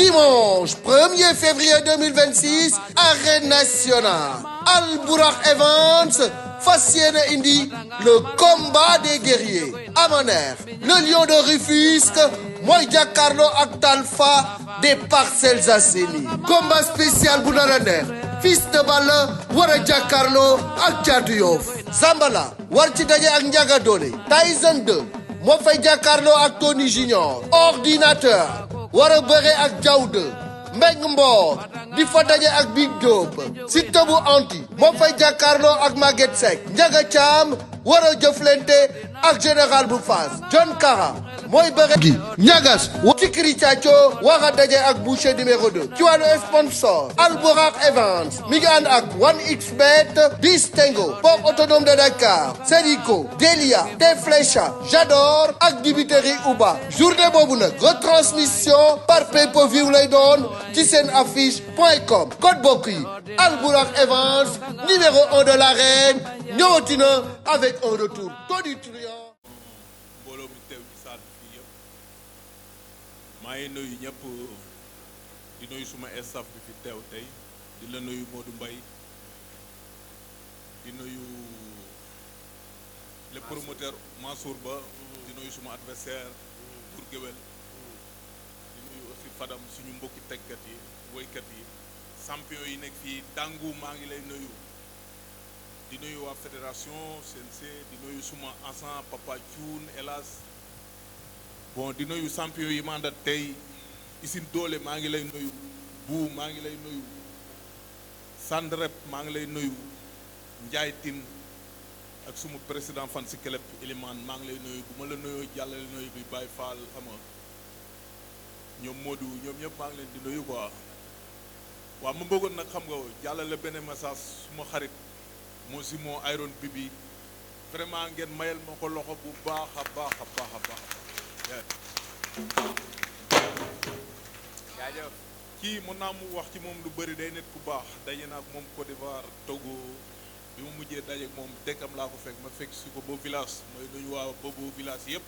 Dimanche 1er février 2026 Arène Nationale Albourakh Events fas yéene indi le combat des guerriers Amanekh le lion de Rufisque mooy jàkkaarloo ak Talfa des Parcelles Assainies combat spécial bu nar a neex Fils de Balla war a jàkkaarloo ak Thiatou Yoff Zambala war ci daje ak Ndiaga Dolé Tyson 2 moo fay jàkkaarloo ak Tony Junior Ordinateur war a bëre ak Diaw 2 Mbeng Mboor di fa daje ak Big Diop Siteu bu anti moo fay jàkkaarloo ak Maguette Seck Ndiaga Thiam war a jëflante ak Général bu Fass John Kara mooy bëre gi ñagas Cikiri Thiacho war a daje ak Boucher numéro 2 ci wàllu sponsor Albourakh Events mi ngi ànd ak 1xBet Distingo Port autonome de Dakar Serico Delia Deflecha Jador ak dibiteri Uba journée boobu nag retransmission par pay-per-view lay doon ci seen affiche.com code bokk yi Albourakh Events numéro 1 de l'arène ñëwati na avec un retour tonitruant. maa ngi nuyu ñëpp di nuyu suma staff bi fi teew tey di la nuyu Modou Mbaye di nuyu le promoteur Mansour Ba di nuyu suma adversaire Bour Gueweul di nuyu aussi Fadam suñu mbokki tegkat yi woykat yi champion yi nekk fii Dangu maa ngi lay nuyu di nuyu waa fédération CNC di nuyu suma ancien Papa Thioune Elas bon di nuyu champion yi ma àndal tey Isine Doole maa ngi lay nuyu Bou maa ngi lay nuyu Sandrep maa ngi lay nuyu Ndiaye Tine ak suma président fan si club Elimane maa ngi lay nuyu bu ma la nuyoo jàllale nuyu bi Baye Fall xam nga ñoom Modou ñoom ñëpp maa ngi leen di nuyu quoi waaw ma bëggoon nag xam nga jàllale benn message suma xarit moo si moo Iron Bibi vraiment ngeen mayal ma ko loxo bu baax a baax a baax a baax jaajëf kii mën naa mu wax ci moom lu bëri day nit ku baax daje naa ak moom Côte d'Ivoire Togo bi mu mujjee daje ak moom dëkkam laa ko fekk ma fekk si ko ba village mooy nuyu waa boobu village yëpp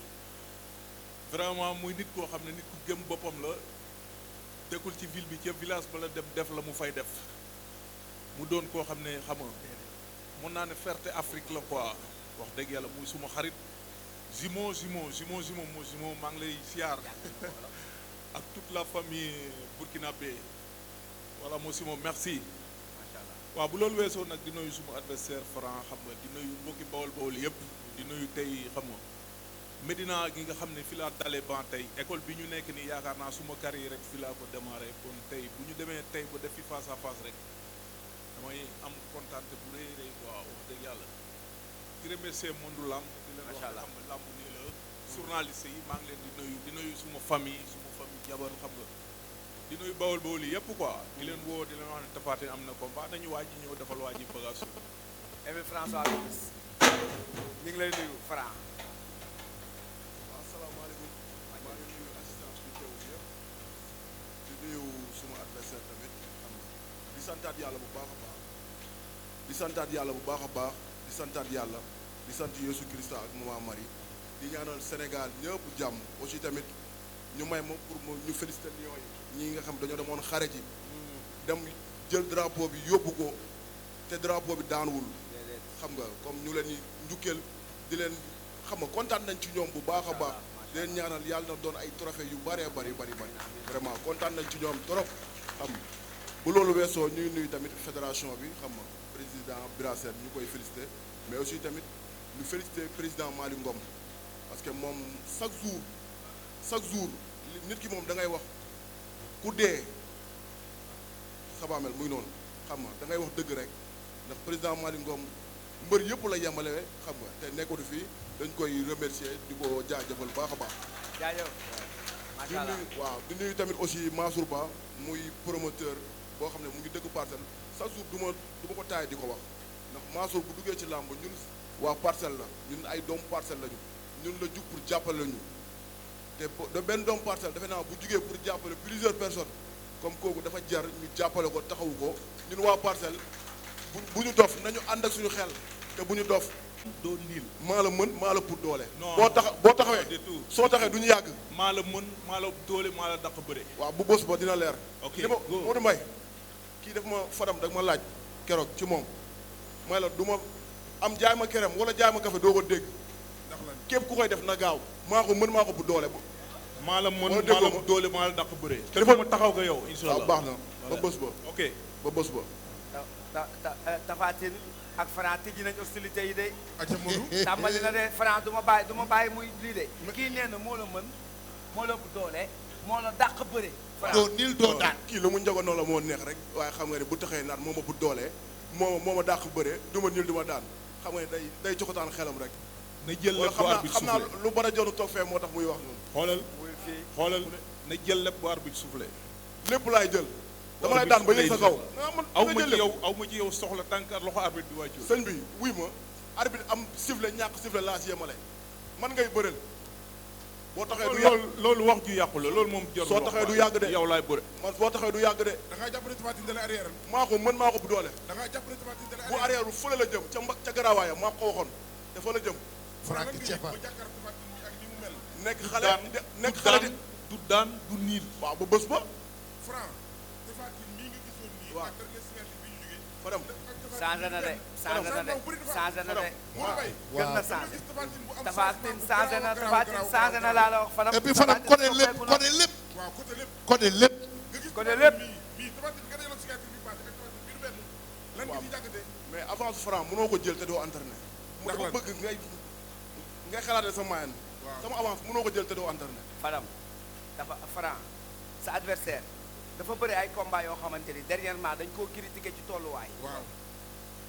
vraiment muy nit koo xam ne nit ku gëm boppam la dëkkul ci ville bi ca village ba la dem def la mu fay def mu doon koo xam ne xam nga mën naa ne fierté Afrique la quoi wax dëgg yàlla muy suma xarit Zimo maa ngi lay siyaar ak toute la famille burkinabé voilà moo Zimo merci waaw bu loolu weesoo nag di nuyu suma adversaire Franc xam nga di nuyu mbokki bawol yëpp di nuyu tey xam nga Médina gi nga xam ne fi laa dalee ban tey école bi ñu nekk nii yaakaar naa suma carrière rek fi laa ko démarré kon tey bu ñu demee tey ba def fi face à face rek damay am kontaante bu rëy rëy waaw wax dëgg yàlla di remercier monde lamb di leen wax xam nga lamb nii la journaliste yi maa ngi leen di nuyu suma famille jabar xam nga di nuyu bawol yi yëpp quoi di leen woo di leen wax ne Tapha Tine am na combat nañu waaj ñëw defal waaj yi bagage Aimé François Gomis ñu ngi lay nuyu Franc asalaamaaleykum maa ngi nuyu assistance bi teew yëpp di nuyu suma adversaire tamit xam nga di santaat yàlla bu baax a baax di santaat yàlla bu baax a baax di santaat yàlla di sant Yeesu Christa ak Maman Marie di ñaanal Sénégal ñëpp jàmm aussi tamit ñu may ma pour ñu féliciter Lions yi ñi nga xam dañoo demoon xare ji dem jël drapeau bi yóbbu ko te drapeau bi daanuwul xam nga comme ñu leen di njukkeel di leen xam nga kontaan nañ ci ñoom bu baax a baax di leen ñaanal yàlla na doon ay trophée yu bëree bëri vraiment kontaan nañ ci ñoom trop xam bu loolu weesoo ñuy nuyu tamit fédération bi xam nga président Bira Sène ñu koy féliciter mais aussi tamit ñu féliciter président Malick Ngom parce que moom chaque jour nit ki moom da ngay wax ku dee xabaamel muy noonu xam nga da ngay wax dëgg rek ndax président Malick Ngom mbër yëpp la yemale xam nga te nekkatu fii dañ koy remercier di ko jaajëfal baax a baax. jaajëf macha allah di nuyu tamit aussi Mansour Ba muy promoteur boo xam ne mu ngi dëkk Parcelles chaque jour du ma ko taay di ko wax ndax Mansour bu duggee ci làmb ñun waa Parcelles la ñun ay doomu Parcelles lañu ñun la jug pour jàppale ñu. te de benn doomu Parcelles defe naa bu jugee pour jàppale plusieurs personnes comme kooku dafa jar ñu jàppale ko taxawu ko ñun waa Parcelles bu ñu dof nañu ànd ak suñu xel te bu ñu dof doo niil. maa la mën maa la pour doole. non boo taxawee du tout. soo taxee du ñu yàgg. maa la mën maa la doole maa la daq bëre. waaw bu bës ba dina leer. ok li ma Modou Mbaye kii daf ma Fadam dag ma laaj keroog ci moom may la du ma am jaay ma kerem wala jaay ma café doo ko dégg ndax lan képp ku koy def na gaaw maa ko mën maa ko bu doole. maa la mën wala maa déggoo la ma doole maa la daq bëre. te dafa ma taxaw nga yow incha allah waaw baax na ba bës ba. ok ba bës ba. Tapha Tine ak Franc tijji nañ hostilité yi de. aca Modou. tàmbali na de Franc du ma bàyyi muy lii de. kii nee na moo la mën moo la ëpp doole moo la dàq bëre. Franc doo niil doo daan. kii lu mu njagoonoo la moo neex rek waaye xam nga ne bu taxee naan moo ma bu doole moo ma dàq bëre du ma niil du ma daan xam nga ne day joxataan xelam rek. na jël lépp bu arbitre xam naa soufflé lu bara joonu toog fee moo tax muy wax noonu. xoolal na jël lépp bu arbitre soufflé. lépp laay jël. dama lay daan ba yëg sa kaw. aw ma ci yow soxla tànk loxo arbitre bi waajur. sëñ bi wuy ma arbitre am sifflet ñàkk sifflet laa si yemale man ngay bëreel boo taxee du yàgg loolu wax ju yàqu la loolu moom jarul soo taxee du yàgg de yow laay bëre. man boo taxee du yàgg de da ngaa jàpp ne Tapha Tine da lay arrière. maa ko mën maa ko bu doole da ngaa jàpp ne Tapha Tine da lay bu arrière bu fële la jëm ca garaawaayam maa ko waxoon te fa la jëm Franc Cefa ba jàkkaarloo Tapha Tine bi ak ni mu mel. nekk xale nekk xale du daan du niil. waaw ba bés ba Franc Tapha Tine mii nga gisoon nii. waaw ak dernier signature bi ñu jógee. Fadam changé na de changé na de changé na de. Modou Mbaye. gën na nga changé. gis Tapha Tine bu am Tapha changement Tine bu changé na garaaw, Tapha Tine garaaw, changé na laa la wax Fadam. et puis Fadam côté lépp côté lépp. waaw côté lépp. côté lépp. nga gis côté lépp. mii Tapha Tine nga dajaloon signature bi passé ak Tapha Tine bi du benn. lan nga ci jàngatee. mais avance Franc mënoo ko jël te doo entraîné mu Ndax dafa lan? bëgg ngay xalaatee sa moyen sama avance mënoo ko jël te doo entraîné Fadam dafa Franc sa adversaire dafa bëri ay combat yoo xamante ni dernièrement dañ koo critiqué ci tolluwaay. waaw.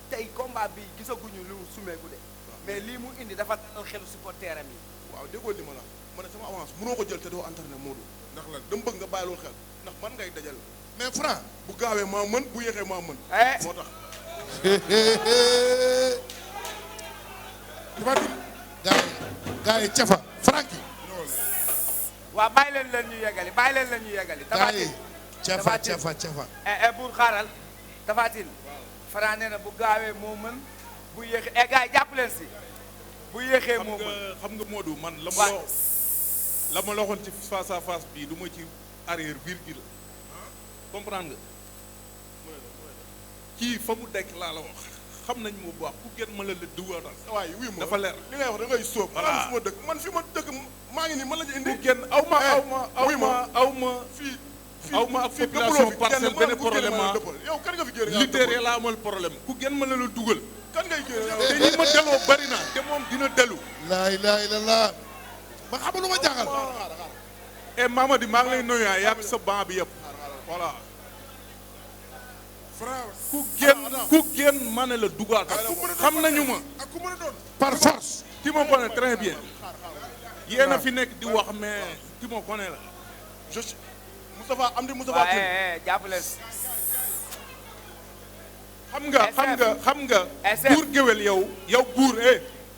tey combat bi gisaguñu lu sumeeku de. mais lii mu indi dafa dalal xelu supporter am yi. waaw déggoo li ma la ma ne sama avance mënoo ko jël te doo entraîné Modou ndax lan dama bëgg nga bàyyi loolu xel ndax man ngay dajal mais Franc. bu gaawee maa mën bu yéexee maa mën moo tax Tapha Tine. gars yi Cefa Franc yi. waa bàyyi leen ñu yeggali bàyyi leen ñu yeggali. gars yi Tapha Cefa Tine. Cefa. buur xaaral Tapha Tine. Franc nee na bu gaawee moo mën bu yéexee gars yi jàpp leen si bu yéexee moo mën. xam nga Modou man waaw la ma la waxoon ci face à face bii du ma ci arrière virgule comprendre nga kii fa mu dekk laa la wax xam nañ mu bu baax ku gën ma la dugal waaye wii ma dafa leer li ngay wax da ngay sóob man fi ma dëkk maa ngi nii man la ñu indi ku gën aw ma ak population parcelle benn problème yow kan nga fi génn littéraire la amal problème ku gën ma la dugal kan ngay génn te ñi ma deloo bari na te moom dina dellu laa ilaaha illallaah ma xamul lu ma jaaxal. et Mamadi maa ngi lay nuyu yàgg sa banc bi yëpp voilà Franc. ku génn ma ne la dugal xam nañu ma ak ku mën a doon. par force. tu me connais très bien yéen a fi nekk di wax mais tu me connais la je suis Moustapha Amdi Moustapha Tine waaye jàpp leen. xam nga buur géwél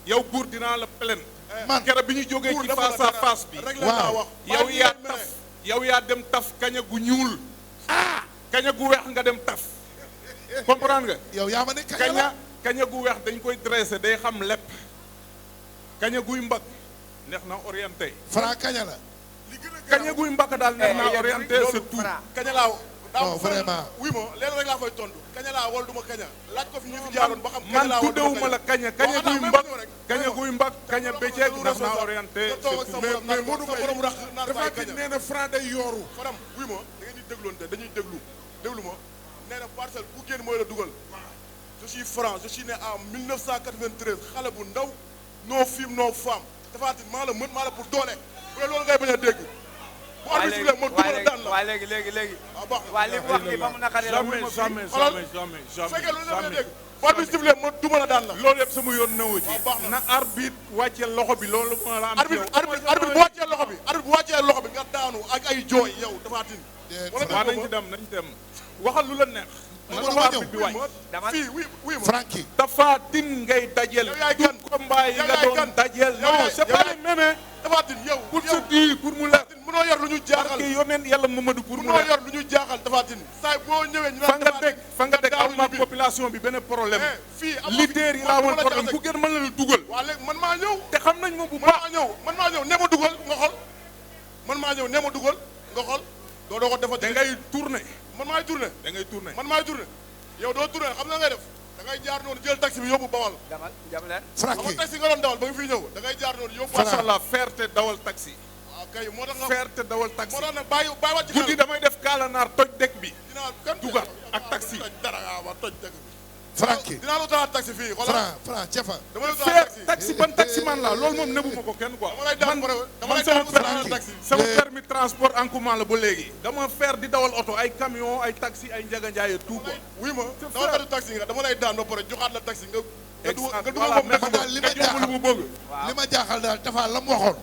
yow buur dinaa la pelen man kere bi ñu jógee ci face à face bi waaw yow yaa dem taf kaña gu ñuul kaña gu weex nga dem taf comprendre nga yow yaa ma ne kaña kaña gu weex dañ koy dressé day xam lépp kaña guy mbag neex na orienté Franc kaña la. kaña guy mbag daal neex na orienté surtout kaña laaw non vraiment. oui ma leen rek laa fay tontu kaña laa wala du ma kaña laaj ko fi ñu fi jaaroon ba xam kaña man laa wala du tuddewuma la kaña kaña guy mbag kaña guy mbag kaña bëccëg neex na orienté surtout mais Modou Mbaye borom rax naan Tapha fay Tine kaña nee na Franc day yooru. Fadam oui ma da ngeen di dégloonte dañuy déglu ma nee na parcelle ku génn mooy la dugal je suis franc je suis né en 1993 xale bu ndaw no film no femme Tapha Tine maa la mën maa la pour doole bu dee loolu ngay bañ a dégg bu arbitre bi ma dugal daan la waaye léegi waaw baax na waaye li mu wax nii ba mu naqaree la muy jamais fekkee loolu la dégg bu arbitre bi ma duma la daan la loolu yëpp sama yoon newu ci baax na. na arbitre wàcce loxo bi loolu moo la am ci yow arbitre bu wàccee loxo bi nga daanu ak ay jooy yow Tapha Tine waaw nañ ci dem waxal lu la neex na Modou la ñëw. arbitre bi wàcc fii oui ma Franc yi. Tapha Tine ngay dajel Yow yaay kan? tout combat yi Yow nga yaay doon kan? dajel Yow non yaay- c'est yow pas yaay- les mêmes Tapha Tine yow pour se dire pour mu leer mënoo yor lu ñu jaaxal parce que yoneen yàlla Mamadou pour mu mënoo leer yor lu ñu jaaxal Tapha Tine saa boo ñëwee ñu fa nga Tapha dégg Tine fa nga dégg aw am ak population bi benn problème. fii leader yi laa amoon problème ku gën mën na la dugal. waa léegi man maa ñëw. te xam nañ ma bu baax. man maa ñëw ne ma dugal nga xool. man maa ñëw ne ma dugal nga xool. doo ko defati. da ngay tourné. man maay tourné. da ngay tourné. man maay tourné. yow doo tourné xam na ngay def. da ngay jaar noonu jël taxi bi yóbbu Bawal. jam leen. xam nga taxi nga doon dawal ba nga fiy ñëw. da ngay jaar noonu yóbbu. macha allah fierté dawal taxi. waaw kay moo tax nga. fierté dawal taxi. moo tax nag bàyyi wàcc xel. guddi damay def kaalanaar toj dëkk bi. dinaa kan dugal ak taxi. dara waaw toj dëkk bi. Franky dinaa la utalaat taxi fii xoolal. Franc Cefa. dama lay utalaat taxi. taxi ban taxi man la loolu moom nebu ma ko kenn quoi. dama lay daan man sama taxi. sama permis transport en commun la ba léegi. dama faire di dawal oto ay camion ay taxi ay njaganjaaye tout quoi. oui ma dama katu taxi nga dama lay daan ba pare joxaat la taxi nga. exact nga dugal li ma jaaxal mu bëgg. li ma jaaxal daal Tafa la mu waxoon.